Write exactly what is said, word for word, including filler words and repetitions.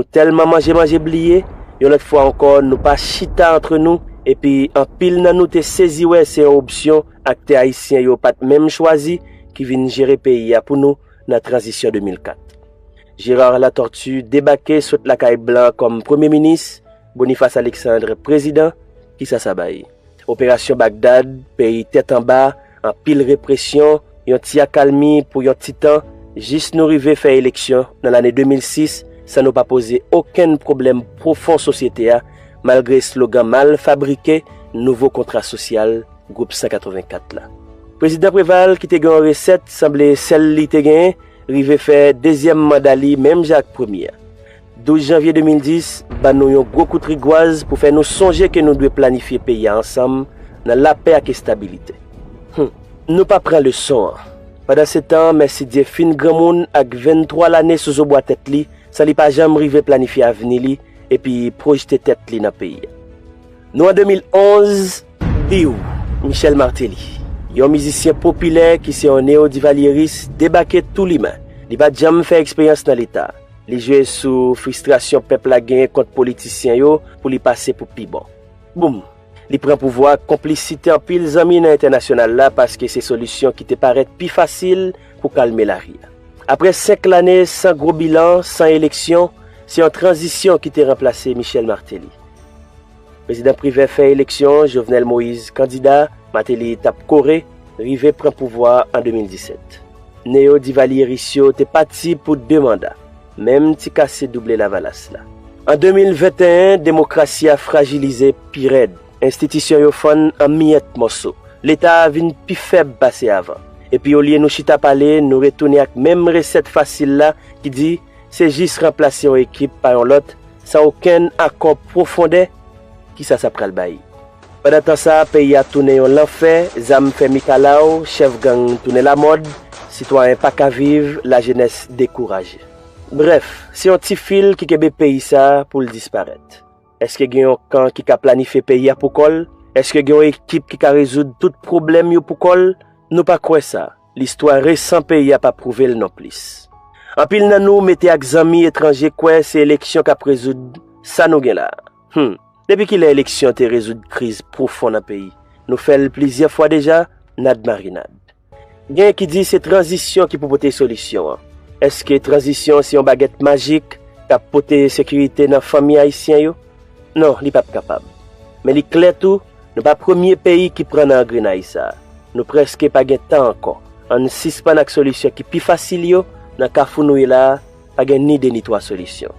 Nou tèlman manje manje bliye, yon lòt fwa ankò nou pa chita antre nou, epi anpil nan nou te sezi wè se yon opsyon aktè ayisyen yo pa t menm chwazi ki vin jere peyi a pou nou nan tranzisyon de mil kat. Gérard Latortue debake sot lakay blan kòm premye minis, Boniface Alexandre prezidan, kisa sa bay? Operasyon Bagdad, peyi tèt anba, anpil represyon, yon ti akalmi pou yon ti tan, jis nou rive fè eleksyon nan lane de mil sis san nou pa poze okenn pwoblèm pwofon sosyete a, malgre slogan mal fabrike nouvo kontra sosyal gwoup san katrevenkat la. Prezidan Preval ki te gen yon resèt sanble sèl li te genyen, rive fè dezyèm manda li menm jan ak premye a. Douz janvye de mil dis ban nou yon gwo kout rigwaz pou fè nou sonje ke nou dwe planifye peyi a ansanm nan lapè ak estabilite. Hum, nou pa pran leson an. Pandansetan, Mèsidye fin granmoun ak venntwa lane sou zo bwa tèt li, san li pa janm rive planifye avni li epi pwojte tèt li nan peyi a. Nou an de mil onz, biw, Michel Martelly, yon mizisyen popilè ki se yon neyodivalyeris, debake tou limen. Li pa t janm fè eksperyans nan Leta. Li jwe sou fristrasyon pèp la genyen kont politisyen yo pou li pase pou pi bon. Boum! Li pran pouvwa ak konplisite anpil zanmi nan entènasyonal la paske se solisyon ki te parèt pi fasil pou kalme lari a. Apre senk lane san gwo bilan, san eleksyon, se yon tranzisyon ki te ranplase Michel Martelly. Prezidan Privè fè eleksyon, Jovenel Moïse kandida, Martelly t ap kore, rive pran pouvwa an de mil disèt. Neyodivalyeris yo te pati pou de manda, menm ti kase double Lavalas la. An de mil venteyen, demokrasi a frajilize pi rèd. Enstitisyon yo fann an miyèt mòso. Leta a vin pi fèb pase avan. Epi olye nou chita pale, nou retounen ak menm resèt fasil la ki di se jis ranplase yon ekip pa yon lòt, san okenn akò pwofondè. Kisa sa pral bay? Pandan tan sa, peyi a tounen yon lanfè, zam fè mikalaw, chèf gang tounen lamòd, sitwayen pa ka viv, lajenès dekouraje. Brèf, se yon ti fil ki kenbe peyi sa a pou l disparèt. Èske gen yon kan ki ka planifye peyi a pou kò l? Èske gen yon ekip ki ka rezoud tout pwoblèm yo pou kò l? Nou pa kwè sa. Listwa resan peyi a pa pwouve l nonplis. Anpil nan nou mete ak zanmi etranje kwè se eleksyon k ap rezoud sa nou gen la a. Hum, depi kilè eleksyon te rezoud kriz pwofon nan peyi? Nou fè l plizyè fwa deja, nad marinad. Gen ki di se tranzisyon ki pou pote solisyon an. Èske tranzisyon se yon bagèt majik k ap pote sekirite nan fanmi ayisyen yo? Non, li p ap kapab. Men li klè tou, nou pa premye peyi ki pran nan angrenay sa a. Nou prèske pa gen tan ankò. Ann sispann ak solisyon ki pi fasil yo, nan kafou nou ye la a, pa gen ni de ni twa solisyon.